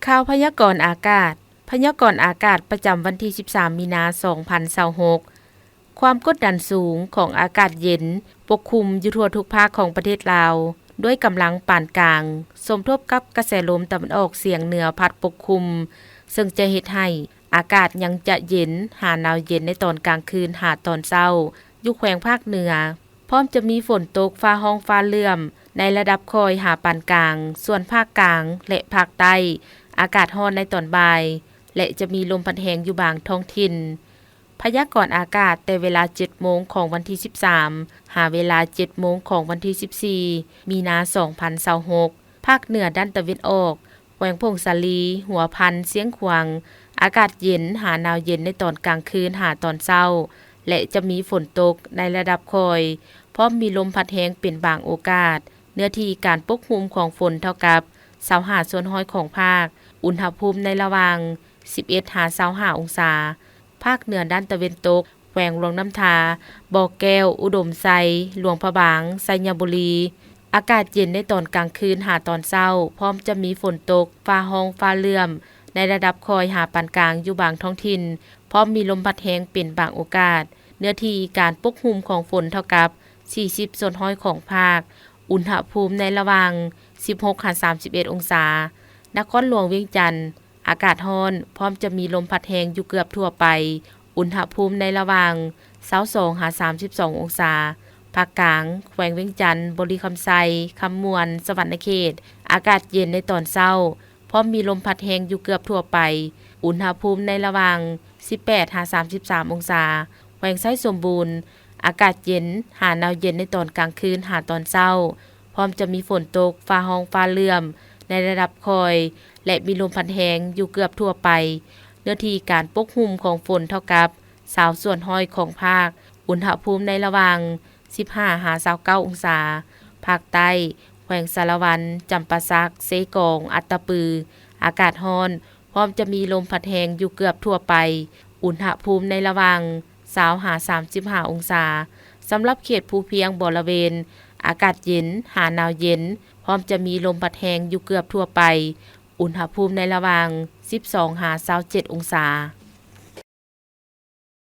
ຂ່າວພະຍາກອນອາກາດ. ພະຍາກອນອາກາດປະຈຳວັນທີສິບສາມ ມີນາ ສອງພັນຊາວຫົກ. ຄວາມກົດດັນສູງຂອງອາກາດເຢັນປົກຄຸມຢູ່ທົ່ວທຸກພາກຂອງປະເທດລາວ ດ້ວຍກຳລັງປານກາງ ສົມທົບກັບກະແສລົມຕາເວັນອອກສຽງເໜືອພັດປົກຄຸມ, ເຊິ່ງຈະເຮັດໃຫ້ອາກາດຍັງຈະເຢັນຫາໜາວເຢັນໃນຕອນກາງຄືນຫາຕອນເຊົ້າ ຢູ່ແຂວງພາກເໜືອ. ພ້ອມຈະມີຝົນຕົກຟ້າຮ້ອງຟ້າເຫຼື້ອມໃນລະດັບຄ່ອຍຫາປານກາງ, ສ່ວນພາກກາງ ແລະ ພາກໃຕ້ ອາກາດຮ້ອນໃນຕອນບ່າຍ ແລະ ຈະມີລົມພັດແຮງຢູ່ບາງທ້ອງຖິ່ນ. ພະຍາກອນອາກາດແຕ່ເວລາເຈັດໂມງຂອງວັນທີສິບສາມ ຫາເວລາເຈັດໂມງຂອງວັນທີສິບສີ່ ມີນາ ສອງພັນຊາວຫົກ. ພາກເໜືອດ້ານຕາເວັນອອກ, ແຂວງຜົ້ງສາລີ, ຫົວພັນ, ຊຽງຂວາງ, ອາກາດເຢັນຫາໜາວເຢັນໃນຕອນກາງຄືນຫາຕອນເຊົ້າ ແລະ ຈະມີຝົນຕົກໃນລະດັບຄ່ອຍ, ພ້ອມມີລົມພັດແຮງເປັນບາງໂອກາດ. ເນື້ອທີ່ການປົກຄຸມຂອງຝົນເທົ່າກັບຊາວຫ້າສ່ວນຮ້ອຍຂອງພາກ, ອຸນຫະພູມໃນລະຫວ່າງສິບເອັດຫາຊາວຫ້າອົງສາ. ພາກເໜືອດ້ານຕາເວັນຕົກ, ແຂວງຫຼວງນ້ຳທາ, ບໍ່ແກ້ວ, ອຸດົມໄຊ, ຫຼວງພະບາງ, ໄຊຍະບູລີ, ອາກາດເຢັນໃນຕອນກາງຄືນຫາຕອນເຊົ້າ, ພ້ອມຈະມີຝົນຕົກ, ຟ້າຮ້ອງ, ຟ້າເຫຼື້ອມ ໃນລະດັບຄ່ອຍຫາປານກາງຢູ່ບາງທ້ອງຖິ່ນ, ພ້ອມມີລົມພັດແຮງເປັນບາງໂອກາດ. ເນື້ອທີ່ການປົກຄຸມຂອງຝົນເທົ່າກັບສີ່ສິບສ່ວນຮ້ອຍຂອງພາກ, ອຸນຫະພູມໃນລະຫວ່າງສິບຫົກຫາສາມສິບເອັດອົງສາ. ນະຄອນຫຼວງວຽງຈັນ, ອາກາດຮ້ອນ, ພ້ອມຈະມີລົມພັດແຮງຢູ່ເກືອບທົ່ວໄປ, ອຸນຫະພູມໃນລະຫວ່າງຊາວສອງຫາສາມສິບສອງອົງສາ. ພາກກາງ, ແຂວງວຽງຈັນ, ບໍລິຄຳໄຊ, ຄຳມ່ວນ, ສະຫວັນນະເຂດ, ອາກາດເຢັນໃນຕອນເຊົ້າ, ພ້ອມມີລົມພັດແຮງຢູ່ເກືອບທົ່ວໄປ, ອຸນຫະພູມໃນລະຫວ່າງສິບແປດຫາສາມສິບສາມອົງສາ. ແຂວງໄຊສົມບູນ, ອາກາດເຢັນຫາໜາວເຢັນໃນຕອນກາງຄືນຫາຕອນເຊົ້າ, ພ້ອມຈະມີຝົນຕົກ, ຟ້າຮ້ອງ, ຟ້າເຫຼື້ອມ ໃນລະດັບຄ່ອຍ ແລະ ມີລົມພັດແຮງຢູ່ເກືອບທົ່ວໄປ. ເນື້ອທີ່ການປົກຫຸ້ມຂອງຝົນເທົ່າກັບຊາວສ່ວນຮ້ອຍຂອງພາກ, ອຸນຫະພູມໃນລະຫວ່າງສິບຫ້າຫາຊາວເກົ້າອົງສາ. ພາກໃຕ້, ແຂວງສາລະວັນ, ຈຳປາສັກ, ເຊກອງ, ອັດຕະປື, ອາກາດຮ້ອນ, ພ້ອມຈະມີລົມພັດແຮງຢູ່ເກືອບທົ່ວໄປ, ອຸນຫະພູມໃນລະຫວ່າງຊາວຫາສາມສິບຫ້າອົງສາ. ສຳລັບເຂດພູພຽງບໍລະເວນ, ອາກາດເຢັນຫາໜາວເຢັນ, ພ້ອມຈະມີລົມພັດແຮງຢູ່ເກືອບທົ່ວໄປ, ອຸນຫະພູມໃນລະຫວ່າງສິບສອງຫາຊາວເຈັດອົງສາ.